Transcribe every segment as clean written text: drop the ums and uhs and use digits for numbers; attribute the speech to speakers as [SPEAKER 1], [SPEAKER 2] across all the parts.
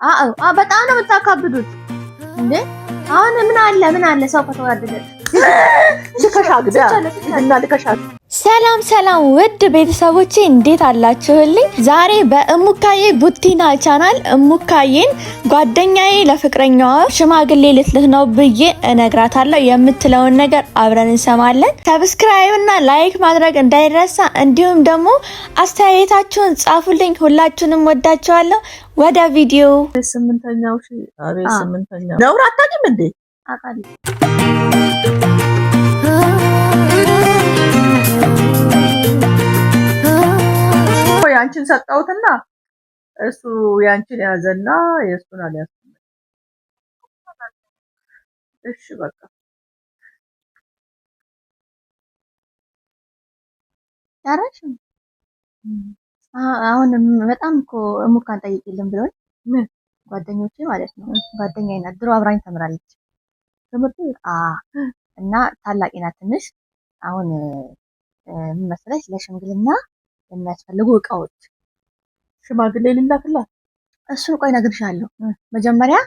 [SPEAKER 1] አዎ በጣም ነው የምታካብዱት እንዴ! አሁን ምን አለ ምን አለ ሰው ከተወዳደደ
[SPEAKER 2] ሰላም ሰላም፣ ውድ ቤተሰቦቼ እንዴት አላችሁልኝ? ዛሬ በእሙካዬ ቡቲና ቻናል እሙካዬን ጓደኛዬ ለፍቅረኛዋ ሽማግሌ ልትልክ ነው ብዬ እነግራታለሁ የምትለውን ነገር አብረን እንሰማለን። Subscribe እና like ማድረግ እንዳይረሳ፣ እንዲሁም ደግሞ አስተያየታችሁን ጻፉልኝ። ሁላችሁንም ወዳችኋለሁ። ወደ ቪዲዮ።
[SPEAKER 3] ስምንተኛው አቤት ስምንተኛው ነውር አታውቂም እንዴ?
[SPEAKER 1] አውቃለሁ።
[SPEAKER 3] ያንቺን ሰጠሁትና እሱ ያንቺን ያዘና የእሱን አልያዝኩም። እሺ በቃ
[SPEAKER 1] ጨረሽ? አሁን በጣም እኮ እሙካን ጠይቂልን ብሎኝ
[SPEAKER 3] ምን
[SPEAKER 1] ጓደኞቼ ማለት ነው። ጓደኛዬ ናት፣ ድሮ አብራኝ ተምራለች
[SPEAKER 3] ትምህርት ቤት
[SPEAKER 1] እና ታላቂ ናት ትንሽ። አሁን ምን መሰለሽ ለሽምግልና የሚያስፈልጉ እቃዎች
[SPEAKER 3] ሽማግሌ ልላክላት።
[SPEAKER 1] እሱን ቆይ እነግርሻለሁ። መጀመሪያ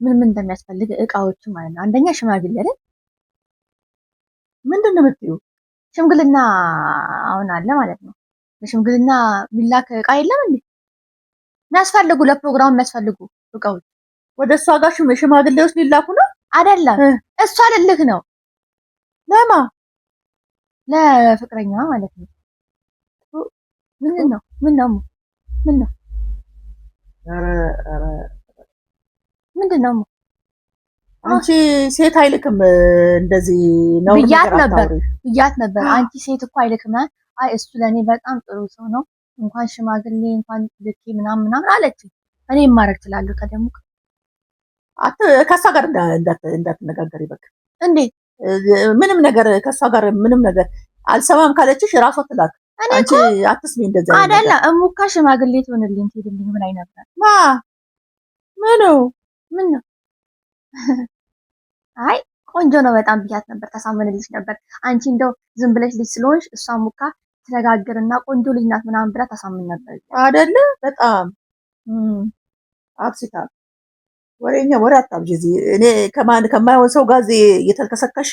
[SPEAKER 1] ምን ምን እንደሚያስፈልግ እቃዎቹ ማለት ነው። አንደኛ ሽማግሌ አይደል?
[SPEAKER 3] ምንድን ነው የምትይው?
[SPEAKER 1] ሽምግልና አሁን አለ ማለት ነው። ለሽምግልና የሚላክ እቃ የለም እንዴ? የሚያስፈልጉ ለፕሮግራሙ የሚያስፈልጉ እቃዎች
[SPEAKER 3] ወደ እሷ ጋር ሽማግሌዎች ሊላኩ ነው?
[SPEAKER 1] አይደለም፣ እሷ ልልክ ነው።
[SPEAKER 3] ለማ?
[SPEAKER 1] ለፍቅረኛዋ ማለት ነው። ምን ነው ምን ነው ምን ነው?
[SPEAKER 3] ኧረ ኧረ
[SPEAKER 1] ምንድን ነው?
[SPEAKER 3] አንቺ ሴት አይልክም እንደዚህ ነው
[SPEAKER 1] ብያት ነበር ብያት ነበር። አንቺ ሴት እኮ አይልክም። አይ እሱ ለእኔ በጣም ጥሩ ሰው ነው፣ እንኳን ሽማግሌ እንኳን ልኬ ምናምን ምናምን አለች። እኔ ማድረግ እችላለሁ። ታዲያ
[SPEAKER 3] ከእሷ ጋር እንዳትነጋገሪ በቃ።
[SPEAKER 1] እንዴት?
[SPEAKER 3] ምንም ነገር ከእሷ ጋር ምንም ነገር አልሰማም ካለችሽ ራሷ ትላክ። አንቺ አትስሚ። እንደዚህ
[SPEAKER 1] አይደለም እሙካ ሽማግሌ ትሆንልኝ ትሄድልኝ ብላኝ ነበር።
[SPEAKER 3] ማ ምኑ
[SPEAKER 1] ምን ነው? አይ ቆንጆ ነው በጣም ብያት ነበር። ታሳምንልሽ ነበር። አንቺ እንደው ዝም ብለሽ ልጅ ስለሆንሽ እሷ ሙካ ትነጋገርና ቆንጆ ልጅ ናት ምናምን ብላ ታሳምን ነበር
[SPEAKER 3] አይደለ? በጣም አብሲታ ወሬኛ ወሬ አታምጪ። እዚህ እኔ ከማን ከማይሆን ሰው ጋር እዚህ እየተልከሰከሽ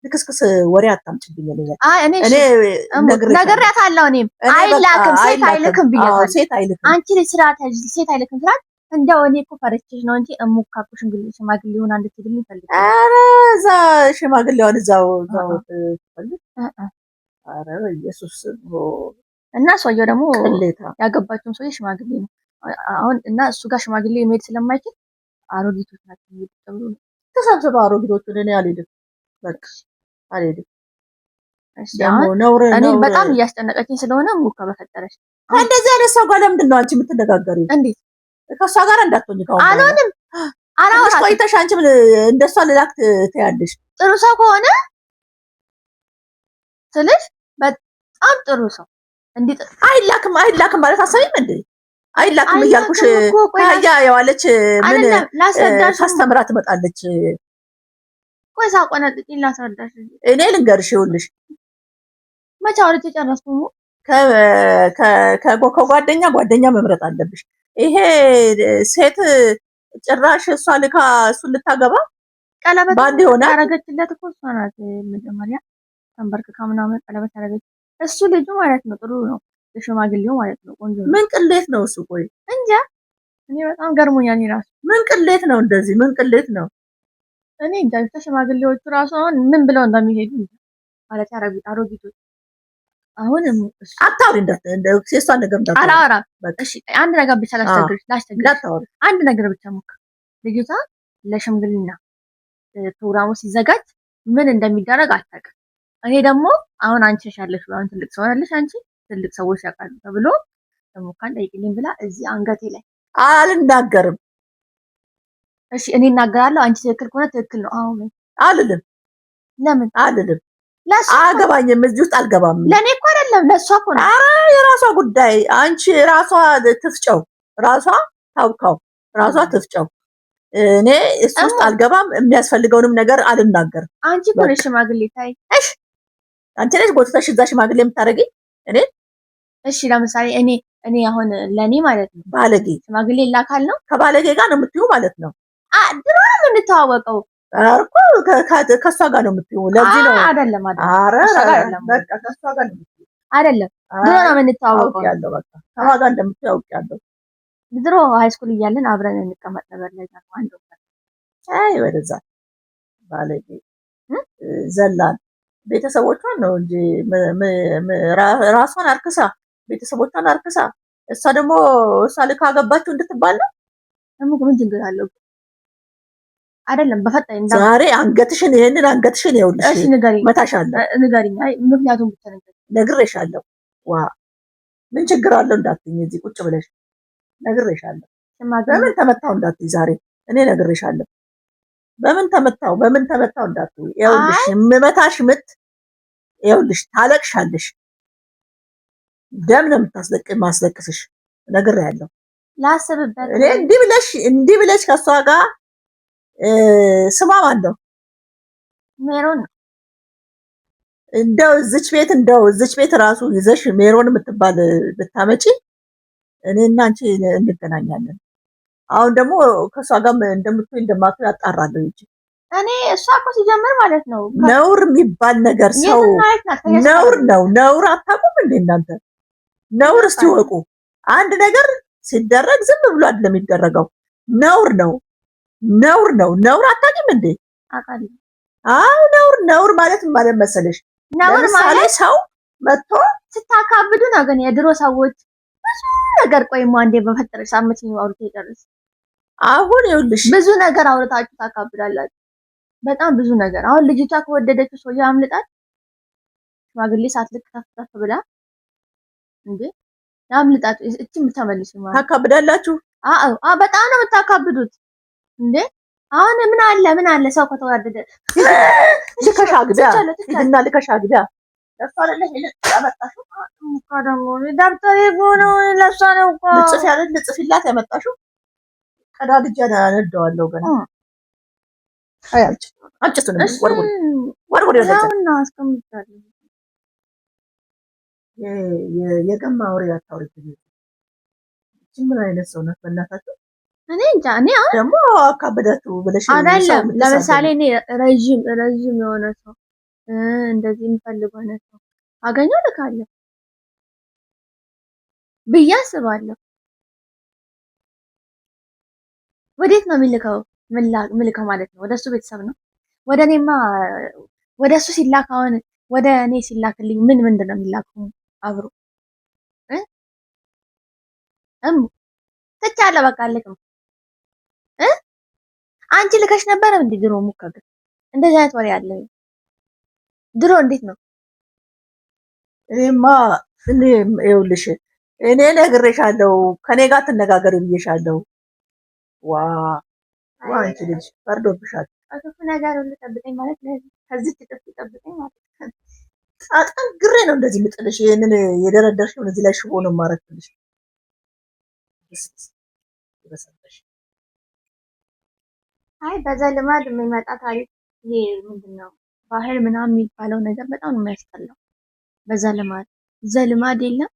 [SPEAKER 3] ልክስክስ ወሬ አታምጪብኝ።
[SPEAKER 1] እኔ ነግሬያታለሁ። እኔም አይላክም ሴት አይልክም ብያታለሁ።
[SPEAKER 3] ሴት አይልክም
[SPEAKER 1] አንቺ ልጅ ስርዓት ያዥ፣ ሴት አይልክም ስርዓት። እንደው እኔ እኮ ፈርቼሽ ነው እንጂ እሙካ እኮ ሽማግሌ ሆና እንድትሄድልኝ ፈልጌ።
[SPEAKER 3] ኧረ እዛ ሽማግሌዋን እዛው እዛው ትፈልግ። ኧረ በኢየሱስ።
[SPEAKER 1] እና ሰውየው ደግሞ ያገባቸውም ሰውዬ ሽማግሌ ነው አሁን እና እሱ ጋር ሽማግሌ መሄድ ስለማይችል አሮጊቶች ናቸው የሚሄዱት ተብሎ ነው።
[SPEAKER 3] ተሰብስበው አሮጊቶቹን እኔ አልሄድም፣ በቃ አልሄድም። ነውር
[SPEAKER 1] እኔን በጣም እያስጨነቀችኝ ስለሆነ ሙካ በፈጠረች
[SPEAKER 3] ከእንደዚህ አይነት ሰው ጋር ለምንድን ነው አንቺ የምትነጋገሪው?
[SPEAKER 1] እንዴት
[SPEAKER 3] ከእሷ ጋር እንዳትሆኝ። ከአሁን
[SPEAKER 1] አልሆንም።
[SPEAKER 3] አላወራትም። ቆይተሽ አንቺም እንደሷ ልላክ ትያለሽ።
[SPEAKER 1] ጥሩ ሰው ከሆነ ስልሽ በጣም ጥሩ ሰው እንዲህ
[SPEAKER 3] አይላክም አይላክም ማለት አሰሚም እንዴ? አይላክም እያልኩሽ አህያ የዋለች ምን ታስተምራ ትመጣለች።
[SPEAKER 1] ቆይ ሳቆነጥጪኝ ላስረዳሽ።
[SPEAKER 3] እኔ ልንገርሽ፣ ይኸውልሽ
[SPEAKER 1] መቼ አውርቼ ጨረስኩ።
[SPEAKER 3] ከጓደኛ ጓደኛ መምረጥ አለብሽ። ይሄ ሴት ጭራሽ እሷ ልካ እሱን ልታገባ
[SPEAKER 1] ቀለበት
[SPEAKER 3] ባንድ ይሆናል
[SPEAKER 1] ያረገችለት እኮ እሷ ናት። መጀመሪያ ተንበርክካ ምናምን ቀለበት ያረገች እሱ ልጁ ማለት ነው። ጥሩ ነው የሽማግሌው ማለት ነው። ቆንጆ ነው።
[SPEAKER 3] ምን ቅሌት ነው እሱ? ቆይ
[SPEAKER 1] እንጃ እኔ በጣም ገርሞኛል። እኔ ራሱ
[SPEAKER 3] ምን ቅሌት ነው እንደዚህ? ምን ቅሌት ነው?
[SPEAKER 1] እኔ እንጃ ብቻ ሽማግሌዎቹ ራሱ አሁን ምን ብለው እንደሚሄዱ ማለት አሮጊቶች አሁን
[SPEAKER 3] አታውሪ፣ የእሷን ነገር እንዳታወሪ።
[SPEAKER 1] አላወራም። እሺ አንድ ነገር ብቻ ላስቸግርሽ፣ ላስቸግርሽ አንድ ነገር ብቻ ሞክር። ልጅቷ ለሽምግልና ፕሮግራሙ ሲዘጋጅ ምን እንደሚደረግ አታውቅም። እኔ ደግሞ አሁን አንቺ ያለሽ አሁን ትልቅ ሰው ያለሽ አንቺ ትልቅ ሰዎች ያውቃሉ ተብሎ ሙካን ጠይቅልኝ ብላ እዚህ አንገቴ ላይ
[SPEAKER 3] አልናገርም።
[SPEAKER 1] እሺ እኔ እናገራለሁ። አንቺ ትክክል ከሆነ ትክክል ነው። አሁን
[SPEAKER 3] አልልም።
[SPEAKER 1] ለምን
[SPEAKER 3] አልልም? አገባኝም። እዚህ ውስጥ አልገባም።
[SPEAKER 1] ለእኔ እኮ አይደለም ለእሷ እኮ ነው።
[SPEAKER 3] ኧረ የራሷ ጉዳይ። አንቺ ራሷ ትፍጨው፣ ራሷ ታውካው፣ ራሷ ትፍጨው። እኔ እሱ ውስጥ አልገባም። የሚያስፈልገውንም ነገር አልናገርም።
[SPEAKER 1] አንቺ እኮ ነሽ ሽማግሌ። ታይ
[SPEAKER 3] እሺ፣ አንቺ ነሽ ጎትተሽ እዛ ሽማግሌ የምታደርጊኝ እኔ።
[SPEAKER 1] እሺ ለምሳሌ እኔ እኔ አሁን ለእኔ ማለት ነው
[SPEAKER 3] ባለጌ
[SPEAKER 1] ሽማግሌ ላካል ነው።
[SPEAKER 3] ከባለጌ ጋር ነው የምትዩ ማለት ነው።
[SPEAKER 1] ድሮ ነው የምንተዋወቀው
[SPEAKER 3] እኮ ከእሷ ጋር ነው የምትዩ። ለዚህ ነው
[SPEAKER 1] አይደለም፣ አይደለም፣
[SPEAKER 3] ኧረ በቃ ከእሷ ጋር ነው የምትዩ
[SPEAKER 1] አይደለም። ድሮ ነው የምንተዋወቀው።
[SPEAKER 3] አውቄያለሁ፣ በቃ ከማን ጋር እንደምትዩ አውቄያለሁ።
[SPEAKER 1] ድሮ high school እያለን አብረን እንቀመጥ ነበር። ለዛ ነው አንዱ
[SPEAKER 3] አይ ወደዛ ባለጌ ዘላን ቤተሰቦቿን ነው እንጂ ራሷን አርክሳ ቤተሰቦቿን አርክሳ እሷ ደግሞ እሷ ልካ አገባችሁ እንድትባል ነው።
[SPEAKER 1] ምን ችግር አለው? አይደለም በፈጣኝ
[SPEAKER 3] ዛሬ አንገትሽን ይሄንን አንገትሽን ይኸውልሽ፣
[SPEAKER 1] እሺ ንገሪኝ፣
[SPEAKER 3] መታሻለሁ።
[SPEAKER 1] ንገሪኝ። አይ ምክንያቱም ብቻ ንገሪኝ።
[SPEAKER 3] ነግሬሻለሁ። ዋ ምን ችግር አለው እንዳትይኝ፣ እዚህ ቁጭ ብለሽ ነግሬሻለሁ። በምን ተመታው እንዳትይ ዛሬ እኔ ነግሬሻለሁ። በምን ተመታው በምን ተመታው እንዳትይ። ይኸውልሽ የምመታሽ ምት ይኸውልሽ ታለቅሻለሽ። ደም ነው ማስለቅስሽ። ነግሬያለሁ።
[SPEAKER 1] ላስብበት።
[SPEAKER 3] እኔ እንዲህ ብለሽ እንዲህ ብለሽ ከእሷ ጋር ስሟ ማን ነው?
[SPEAKER 1] ሜሮን።
[SPEAKER 3] እንደው እዚች ቤት እንደው እዚች ቤት ራሱ ይዘሽ ሜሮን የምትባል ብታመጪ እኔና አንቺ እንገናኛለን። አሁን ደግሞ ከእሷ ጋር እንደምትይ እንደማትይ አጣራለሁ። እንጂ
[SPEAKER 1] እኔ እሷ እኮ ሲጀምር ማለት ነው
[SPEAKER 3] ነውር የሚባል ነገር ሰው ነውር ነው። ነውር አታውቁም እንዴ እናንተ? ነውር እስቲ ወቁ። አንድ ነገር ሲደረግ ዝም ብሎ አይደለም የሚደረገው። ነውር ነው፣ ነውር ነው። ነውር አታውቂም እንዴ?
[SPEAKER 1] አውቃለሁ።
[SPEAKER 3] አዎ ነውር ነውር ማለት ማለት መሰለሽ፣
[SPEAKER 1] ነውር ማለት
[SPEAKER 3] ሰው መጥቶ
[SPEAKER 1] ስታካብዱ ነው። ግን የድሮ ሰዎች ብዙ ነገር ቆይማ አንዴ በፈጠረሽ ሳምንት አውርቼ ይጨርስ።
[SPEAKER 3] አሁን ይኸውልሽ
[SPEAKER 1] ብዙ ነገር አውርታችሁ ታካብዳላችሁ። በጣም ብዙ ነገር። አሁን ልጅቷ ከወደደችው ሰውዬው አምልጣት ሽማግሌ ሳትልክ ተፍ ተፍ ብላ እንዴ ያምልጣት። እቺም ተመልሱ ማለት
[SPEAKER 3] ታካብዳላችሁ።
[SPEAKER 1] አዎ አዎ፣ በጣም ነው የምታካብዱት እንዴ። አሁን ምን አለ ምን አለ ሰው ከተዋደደ
[SPEAKER 3] ልከሽ አግቢያ ሂድና ልከሽ አግቢያ። ለእሷ አይደለ ያመጣሽው?
[SPEAKER 1] ደግሞ ደብተሬ ነው ለእሷ ነው እኮ
[SPEAKER 3] ልጽፍ ያለ ልጽፊላት ያመጣሽው። ቀዳድጄ አነደዋለሁ ገና። አይ አንቺ አንቺ እሱንም ወርውሪ ወርውሪ ወደዛ
[SPEAKER 1] አስቀምጫለሁ።
[SPEAKER 3] የገማ ወሬ አታውሪብኝ። እቺ ምን አይነት ሰው ናት? በእናታችሁ
[SPEAKER 1] እኔ እንጃ። እኔ አሁን
[SPEAKER 3] ደግሞ አካበዳችሁ ብለሽ
[SPEAKER 1] አይደለም። ለምሳሌ እኔ ረዥም ረዥም የሆነ ሰው እንደዚህ የምፈልገው አይነት ሰው አገኘው ልካለሁ ብዬ አስባለሁ። ወዴት ነው የሚልከው? ምልከው ማለት ነው ወደ እሱ ቤተሰብ ነው። ወደ እኔማ ወደ እሱ ሲላክ አሁን ወደ እኔ ሲላክልኝ ምን ምንድን ነው የሚላከው አብሮ እሙ ትቻለሁ። በቃ አልክም እ አንቺ ልከሽ ነበረ እንዴ ድሮ? ሙካ ግን እንደዚህ አይነት ወሬ አለ ድሮ። እንዴት ነው?
[SPEAKER 3] እኔማ እኔ ይኸውልሽ እኔ ነግሬሻለሁ፣ ከኔ ጋር ትነጋገሪ ብዬሻለሁ። ዋ ዋ አንቺ ልጅ ፈርዶብሻል።
[SPEAKER 1] ክፉ ነገር ሁሉ ጠብቀኝ ማለት ከዚህ ጥፍ ጠብቀኝ ማለት
[SPEAKER 3] አጠንግሬ ነው እንደዚህ የምጥልሽ። ይሄንን የደረደርሽውን እዚህ ላይ ሽቦ ነው የማረግልሽ።
[SPEAKER 1] አይ በዛ ልማድ የሚመጣ ታሪክ ይሄ ምንድን ነው ባህል ምናምን የሚባለው ነገር በጣም ነው የሚያስጠላው። በዛ ልማድ ዘልማድ የለም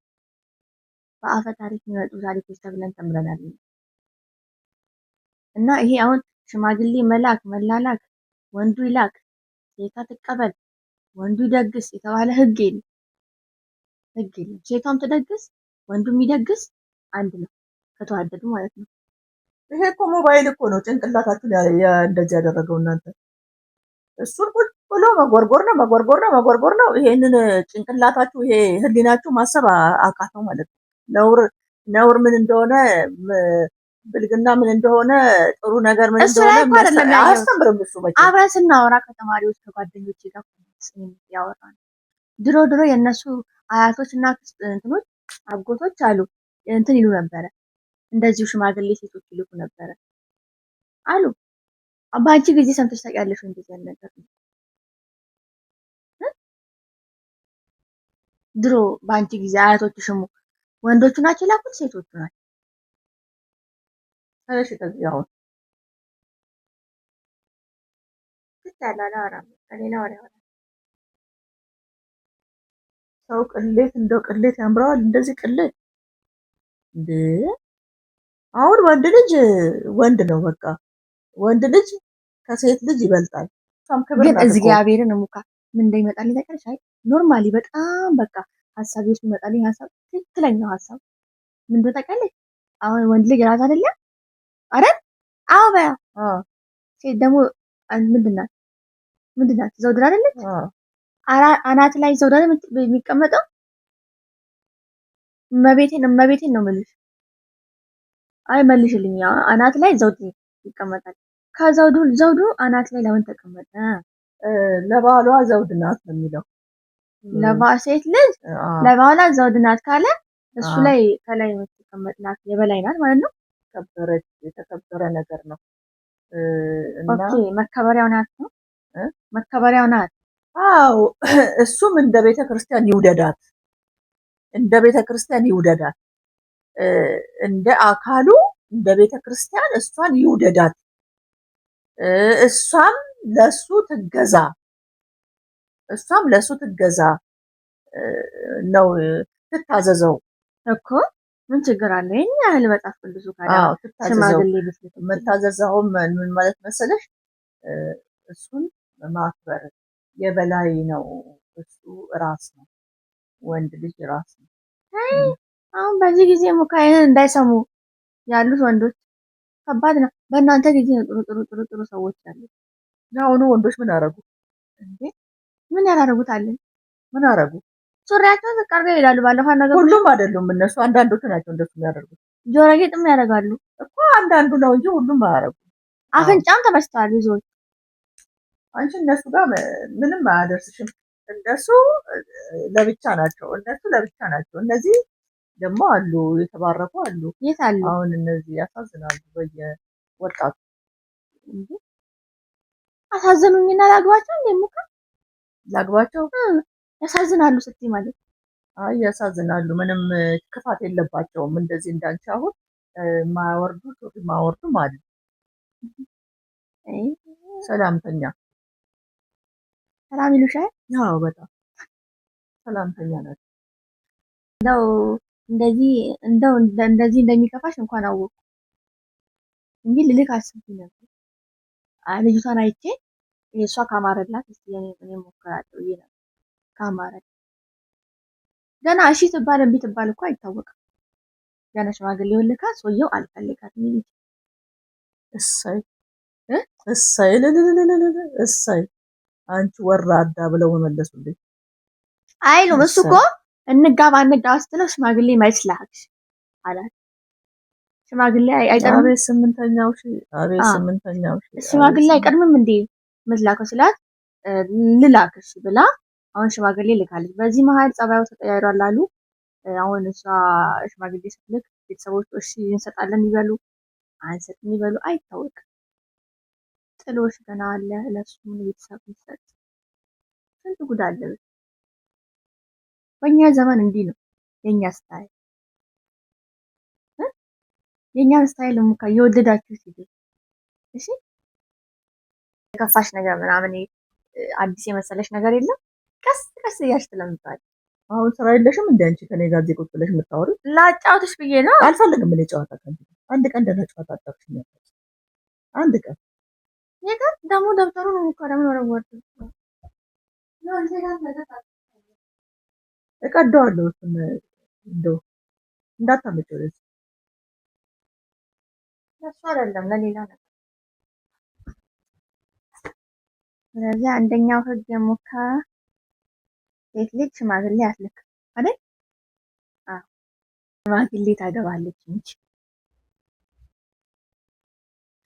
[SPEAKER 1] በአፈ ታሪክ የሚመጡ ታሪኮች ተብለን ተምረናል። እና ይሄ አሁን ሽማግሌ መላክ መላላክ፣ ወንዱ ይላክ ሴቷ ትቀበል፣ ወንዱ ይደግስ የተባለ ህግ የለም፣ ህግ የለም። ሴቷም ትደግስ ወንዱም ይደግስ አንድ ነው ከተዋደዱ ማለት ነው።
[SPEAKER 3] ይሄ እኮ ሞባይል እኮ ነው ጭንቅላታችሁን እንደዚህ ያደረገው እናንተ። እሱን ቁጭ ብሎ መጎርጎር ነው መጎርጎር ነው መጎርጎር ነው። ይሄንን ጭንቅላታችሁ ይሄ ህሊናችሁ ማሰብ አቃተው ማለት ነው። ነውር ነውር ምን እንደሆነ ብልግና ምን እንደሆነ ጥሩ ነገር ምን እንደሆነ አያስተምርም። እሱ መቼም
[SPEAKER 1] አብረን ስናወራ ከተማሪዎች ከጓደኞቼ ጋር ያወራን ድሮ ድሮ የእነሱ አያቶች እና እንትኖች አጎቶች አሉ እንትን ይሉ ነበረ፣ እንደዚሁ ሽማግሌ ሴቶች ይልኩ ነበረ አሉ። በአንቺ ጊዜ ሰምተሽ ታውቂያለሽ እንደዚህ ያለ ነገር? ድሮ በአንቺ ጊዜ አያቶች ሽሙ ወንዶቹ ናቸው የላኩት ሴቶቹ ናቸው?
[SPEAKER 3] እሺ ከዚህ አሁን ሰው ቅሌት እንደው ቅሌት ያምረዋል። እንደዚህ ቅሌት እንዴ አሁን ወንድ ልጅ ወንድ ነው፣ በቃ ወንድ ልጅ ከሴት ልጅ ይበልጣል። እሷም ክብር
[SPEAKER 1] ግን
[SPEAKER 3] ናት እኮ።
[SPEAKER 1] እግዚአብሔርን ሙካ ምን እንደሚመጣልኝ ታውቂያለሽ? አይ normally በጣም በቃ ሀሳብ ውስጥ ይመጣልኝ ሀሳብ፣ ትክክለኛው ሀሳብ ምን እንደሆነ ታውቂያለሽ? አሁን ወንድ ልጅ ራስ አይደለም አይደል? አዎ በያ። ሴት ደግሞ ምንድን ናት? ምንድን ናት? ዘውድ አይደለች? አናት ላይ ዘውድ አይደል የሚቀመጠው? እመቤቴን እመቤቴን ነው የምልሽ። አይ መልሽልኝ። አናት ላይ ዘውድ ይቀመጣል። ከዘውዱ ዘውዱ አናት ላይ ለምን ተቀመጠ?
[SPEAKER 3] ለባሏ ዘውድ ናት ነው የሚለው።
[SPEAKER 1] ሴት ልጅ ለባሏ ዘውድ ናት ካለ እሱ ላይ ከላይ የምትቀመጥ ናት፣ የበላይ ናት ማለት ነው።
[SPEAKER 3] ከበረች የተከበረ ነገር ነው እና
[SPEAKER 1] okay፣ መከበሪያው ናት ነው፣ መከበሪያው ናት።
[SPEAKER 3] አዎ፣ እሱም እንደ ቤተ ክርስቲያን ይውደዳት፣ እንደ ቤተ ክርስቲያን ይውደዳት፣ እንደ አካሉ እንደ ቤተ ክርስቲያን እሷን ይውደዳት፣ እሷም ለሱ ትገዛ፣ እሷም ለሱ ትገዛ ነው፣ ትታዘዘው።
[SPEAKER 1] እኮ ምን ችግር አለ? ይሄን ያህል መጽሐፍ ቅዱሱ ካለ
[SPEAKER 3] አዎ ትታዘዘው።
[SPEAKER 1] ሽማግሌ ብትልክ
[SPEAKER 3] መታዘዘው ምን ማለት መሰለሽ? እሱን ማክበር፣ የበላይ ነው እሱ፣ ራስ ነው፣ ወንድ ልጅ ራስ ነው።
[SPEAKER 1] አይ አሁን በዚህ ጊዜ ሙካይን እንዳይሰሙ ያሉት ወንዶች ከባድ ነው። በእናንተ ጊዜ ነው ጥሩ ጥሩ ጥሩ ጥሩ ሰዎች ያሉት።
[SPEAKER 3] የአሁኑ ወንዶች ምን አረጉ
[SPEAKER 1] እንዴ? ምን ያላረጉት አለ?
[SPEAKER 3] ምን አረጉ?
[SPEAKER 1] ሱሪያቸውን ዝቅ አድርገው ይሄዳሉ። ባለፈው ነገር
[SPEAKER 3] ሁሉም አይደሉም እነሱ፣ አንዳንዶቹ ናቸው እንደሱ የሚያደርጉት።
[SPEAKER 1] ጆሮ ጌጥም ያደርጋሉ
[SPEAKER 3] እኮ፣ አንዳንዱ ነው እንጂ ሁሉም አያደርጉም።
[SPEAKER 1] አፍንጫም ተበስተዋል ብዙዎች።
[SPEAKER 3] አንቺ እነሱ ጋር ምንም አያደርስሽም። እነሱ ለብቻ ናቸው፣ እነሱ ለብቻ ናቸው። እነዚህ ደግሞ አሉ፣ የተባረኩ አሉ።
[SPEAKER 1] የት አሉ?
[SPEAKER 3] አሁን እነዚህ ያሳዝናሉ። በየወጣቱ
[SPEAKER 1] እንዴ አሳዘኑኝና ላግባቸው እንዴ ሙካ?
[SPEAKER 3] ላግባቸው።
[SPEAKER 1] ያሳዝናሉ ስትይ ማለት
[SPEAKER 3] አይ ያሳዝናሉ። ምንም ክፋት የለባቸውም። እንደዚህ እንዳንቺ አሁን ማያወርዱ ሱሪ ማያወርዱም አሉ። ሰላምተኛ
[SPEAKER 1] ሰላም ይሉሻል?
[SPEAKER 3] አዎ በጣም ሰላምተኛ ናቸው።
[SPEAKER 1] እንደው እንደዚህ እንደው እንደዚህ እንደሚከፋሽ እንኳን አወቅኩ እንጂ ልልክ አስቤ ነበር። አይ ልጅቷን አይቼ እሷ ካማረላት እስቲ እኔ እሞክራለሁ ብዬ ነበር። ካማረላት ገና እሺ ትባል እምቢ ትባል እኮ አይታወቅም። ገና ሽማግሌውን ልካ ሰውየው አልፈልጋትም ይል።
[SPEAKER 3] እሰይ እሰይ ልልልልልል እሰይ አንቺ ወራዳ ብለው መመለሱልኝ።
[SPEAKER 1] አይሉም። እሱ እኮ እንጋባ እንጋባ ስትለው ሽማግሌ መች ላክሽ አላት። ሽማግሌ አይቀርምም።
[SPEAKER 3] አቤት ስምንተኛው ሺ፣ አቤት ስምንተኛው ሺ።
[SPEAKER 1] ሽማግሌ አይቀድምም እንዴ ምትላከው ስላት ልላክሽ ብላ አሁን ሽማግሌ ልካለች። በዚህ መሀል ጸባዩ ተቀያይሯል አሉ። አሁን እሷ ሽማግሌ ስትልክ ቤተሰቦቹ እሺ እንሰጣለን ይበሉ አንሰጥም ይበሉ አይታወቅም። ጥሎሽ ገና አለ፣ ለሱ ቤተሰብ ይሰጥ ስንት ጉድ አለ። በእኛ ዘመን እንዲህ ነው የኛ style፣ የኛን style ሙካ የወደዳችሁ ሲሉ እሺ፣ የከፋሽ ነገር ምናምን አዲስ የመሰለሽ ነገር የለም። ቀስ ቀስ እያልሽ ትለምጂዋለሽ።
[SPEAKER 3] አሁን ስራ የለሽም እንደ አንቺ ከኔ ጋር እዚህ ቁጭ ብለሽ የምታወሪው?
[SPEAKER 1] ላጫውትሽ ብዬ ነው።
[SPEAKER 3] አልፈልግም እኔ ጨዋታ ከአንቺ ጋር። አንድ ቀን ደህና ጨዋታ አጫውትሽኝ አታውቂም። አንድ ቀን
[SPEAKER 1] ነገር ደግሞ ደብተሩን ሙካ ለምን ወረወርኩት?
[SPEAKER 3] እቀደዋለሁ። እሱን እንደው እንዳታመጪው ወደዚህ።
[SPEAKER 1] ለእሱ አይደለም ለሌላ ነገር። ስለዚህ አንደኛው ህግ የሙካ ሴት ልጅ ሽማግሌ አትልክም አይደል? አዎ ሽማግሌ ታገባለች እንጂ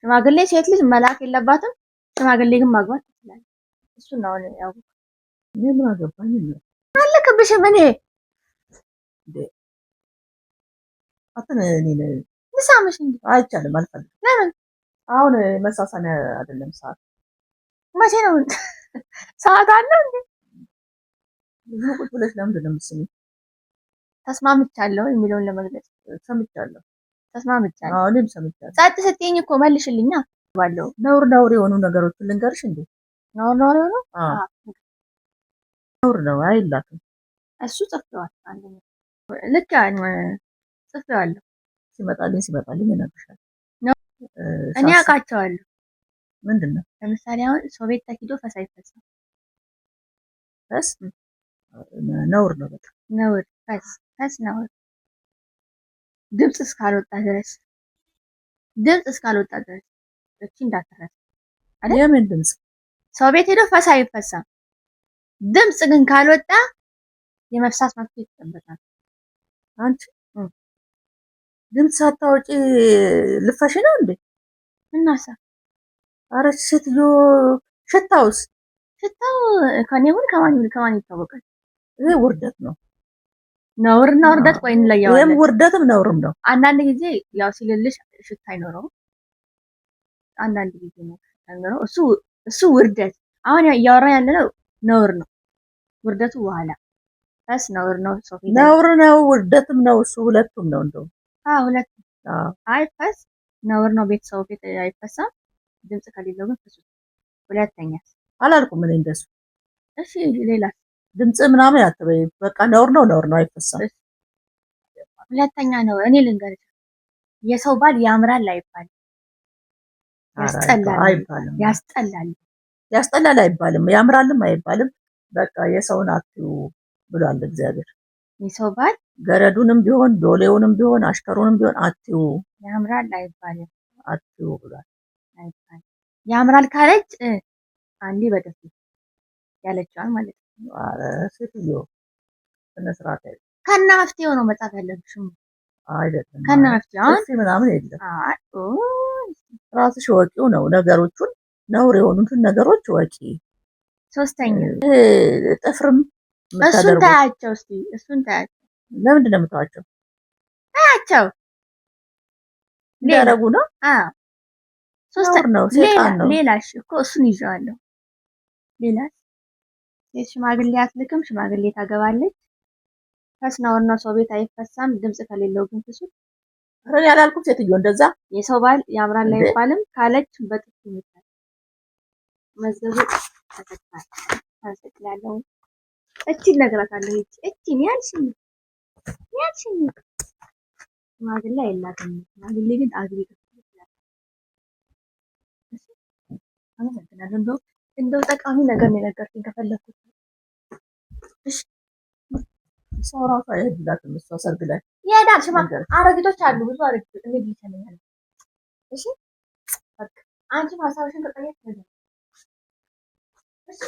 [SPEAKER 1] ሽማግሌ ሴት ልጅ መላክ የለባትም። ሽማግሌ ግን ማግባት ትችላለች። እሱን ነው አሁን ያው
[SPEAKER 3] እኔ ምን አገባኝ ነው።
[SPEAKER 1] አልክብሽም እኔ
[SPEAKER 3] እንዴ አትን እኔ
[SPEAKER 1] ልሳምሽ እንዴ?
[SPEAKER 3] አይቻልም፣ አልፈልግም።
[SPEAKER 1] ለምን?
[SPEAKER 3] አሁን መሳሳሚያ አይደለም ሰዓት።
[SPEAKER 1] መቼ ነው ሰዓት አለው እንዴ?
[SPEAKER 3] ብዙ ቁጭ ብለሽ ለምንድን ነው የምትስሚው?
[SPEAKER 1] ተስማምቻለሁ የሚለውን ለመግለጽ።
[SPEAKER 3] ሰምቻለሁ።
[SPEAKER 1] ተስማምቻለሁ።
[SPEAKER 3] አዎ እኔም ሰምቻለሁ።
[SPEAKER 1] ጸጥ ስትይኝ እኮ መልሽልኛ ባለው
[SPEAKER 3] ነውር ነውር የሆኑ ነገሮችን ልንገርሽ እንዴ?
[SPEAKER 1] ነውር ነውር የሆኑ?
[SPEAKER 3] አዎ ነውር ነው፣ አይላክም።
[SPEAKER 1] እሱ ጽፌዋል። አንደኛ ልክ ጽፌዋለሁ።
[SPEAKER 3] ሲመጣልኝ ሲመጣልኝ እነግርሻለሁ።
[SPEAKER 1] እኔ አውቃቸዋለሁ።
[SPEAKER 3] ምንድን ነው?
[SPEAKER 1] ለምሳሌ አሁን ሰው ቤት ተኪዶ ፈስ አይፈሳም።
[SPEAKER 3] ፈስ ነውር ነው፣ በጣም
[SPEAKER 1] ነውር። ፈስ ፈስ ነውር፣ ድምፅ እስካልወጣ ድረስ፣ ድምፅ እስካልወጣ ድረስ እቺ እንዳትረሳ።
[SPEAKER 3] አይደል? የምን ድምፅ?
[SPEAKER 1] ሰው ቤት ሄዶ ፈስ አይፈሳም። ድምፅ ግን ካልወጣ የመፍሳት መብት ይጠበቃል።
[SPEAKER 3] አንቺ ድምፅ ሳታወጪ ልፈሽ ነው እንዴ?
[SPEAKER 1] እናሳ
[SPEAKER 3] ኧረ ሴትዮ ሽታውስ?
[SPEAKER 1] ሽታው ከኔ ይሁን ከማን ይሁን ከማን ይታወቃል?
[SPEAKER 3] ይሄ ውርደት ነው።
[SPEAKER 1] ነውርና ውርደት ቆይ እንለየዋለን።
[SPEAKER 3] ይሄም ውርደትም ነውርም ነው።
[SPEAKER 1] አንዳንድ ጊዜ ያው ሲልልሽ ሽታ አይኖረውም። አንዳንድ ጊዜ ነው ሽታ አይኖረው። እሱ ውርደት። አሁን እያወራን ያለነው ነውር ነው። ውርደቱ በኋላ ፈስ ነውር ነው። ሶፊ
[SPEAKER 3] ነውር ነው፣ ውርደትም ነው። እሱ ሁለቱም ነው እንደውም።
[SPEAKER 1] አዎ ሁለቱም። አይ ፈስ ነውር ነው። ቤት ሰው ቤት አይፈሳም። ድምጽ ከሌለው ግን ፍሱ። ሁለተኛ
[SPEAKER 3] አላልኩም እኔ እንደሱ።
[SPEAKER 1] እሺ ሌላ
[SPEAKER 3] ድምጽ ምናምን አትበይ። በቃ ነውር ነው፣ ነውር ነው፣ አይፈሳም።
[SPEAKER 1] ሁለተኛ ነው እኔ ልንገርሽ፣ የሰው ባል ያምራል አይባልም፣ ያስጠላል
[SPEAKER 3] አይባልም፣
[SPEAKER 1] ያስጠላል፣
[SPEAKER 3] ያስጠላል አይባልም፣ ያምራልም አይባልም። በቃ የሰውን አትዩ ብሏል እግዚአብሔር።
[SPEAKER 1] የሰው ባል
[SPEAKER 3] ገረዱንም ቢሆን ዶሌውንም ቢሆን አሽከሩንም ቢሆን አትዩ፣
[SPEAKER 1] ያምራል አይባልም፣
[SPEAKER 3] አትዩ ብሏል።
[SPEAKER 1] አይባልም። ያምራል ካለች አንዴ በጥፊ ያለችዋል ማለት ነው።
[SPEAKER 3] ኧረ ሴትዮ ስነ ስርዓት ያዥ።
[SPEAKER 1] ከነ መፍትሄው ነው መጻፍ ያለብሽም
[SPEAKER 3] አይደለም።
[SPEAKER 1] ከነ መፍትሄው አሁን
[SPEAKER 3] ጥፊ ምናምን የለም። ራስሽ ወቂው ነው ነገሮቹን፣ ነውር የሆኑትን ነገሮች ወቂ።
[SPEAKER 1] ሶስተኛ
[SPEAKER 3] ጥፍርም
[SPEAKER 1] እሱን ታያቸው እስኪ፣ እሱን ታያቸው።
[SPEAKER 3] ለምንድን ነው የምታዋቸው?
[SPEAKER 1] ታያቸው
[SPEAKER 3] ሊያረጉ ነው።
[SPEAKER 1] አዎ
[SPEAKER 3] ሶስተኛ ነው፣ ሴጣን ነው።
[SPEAKER 1] ሌላሽ እኮ እሱን ይዤዋለሁ። ሌላስ ሴት ሽማግሌ አትልክም፣ ሽማግሌ ታገባለች። ፈስ ነውር ነው፣ ሰው ቤት አይፈሳም። ድምፅ ከሌለው ግን ፍሱት።
[SPEAKER 3] ኧረ እኔ አላልኩም ሴትዮ እንደዛ።
[SPEAKER 1] የሰው ባል ያምራል አይባልም ካለች በጥፊ ይመታል። መዝገቡ ተዘግቷል። አመሰግናለሁ። እቺን እነግራታለሁ። እቺን ያልሽኝ ያልሽኝ ሽማግሌ አይላክም። ሽማግሌ ግን አግቢ። አመሰግናለሁ። እንደው እንደው ጠቃሚ ነገር ነው የነገርኩኝ ከፈለኩት። እሺ
[SPEAKER 3] ሰው ራሱ አይሄድላትም። እሷ ሰርግ ላይ
[SPEAKER 1] ይሄዳል። ሽማ አሮጊቶች አሉ፣ ብዙ አሮጊቶች እንዴት ይሰለኛል። እሺ በቃ አንቺም ሀሳብሽን ከቀየርሽ ነገር እሺ።